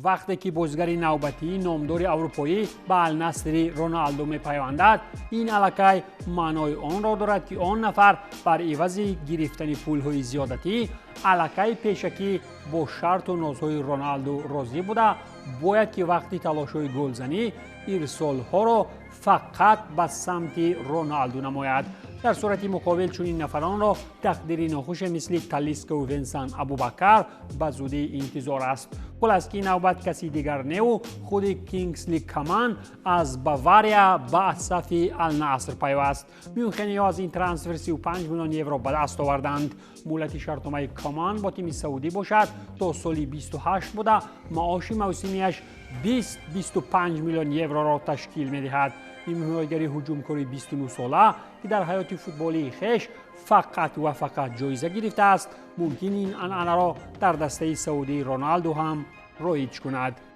Вақте ки бозигари навбатии номдори аврупоӣ ба Алнасри Роналду мепайвандад, ин аллакай маънои онро дорад, ки он нафар бар ивази гирифтани пулҳои зиёдатӣ аллакай пешакӣ бо шарту нозҳои Роналду розӣ буда, бояд ки вақти талошҳои голзанӣ ирсолҳоро фақат ба самти Роналду намояд. Дар сурати муқобил чунин нафаронро тақдири нохуше мисли Талискаву Венсан Абубакар ба зудӣ интизор аст. Хулас ки навбат каси дигар неву худи Кингсли Каман аз Бавария ба сафи Алнаср пайваст. Мюнхениҳо аз ин трансфер 35 миллион евро ба даст оварданд. Муҳлати шартномаи Каман бо тими саудӣ бошад то соли 28 буда, маоши мавсимияш 20-25 миллион евроро ташкил медиҳад. Нимҳимоятгари ҳуҷумкори 29-сола, ки дар ҳаёти футболии хеш фақат ва фақат ҷоиза гирифтааст, мумкин ин анъанаро дар дастаи саудии Роналду ҳам роиҷ кунад.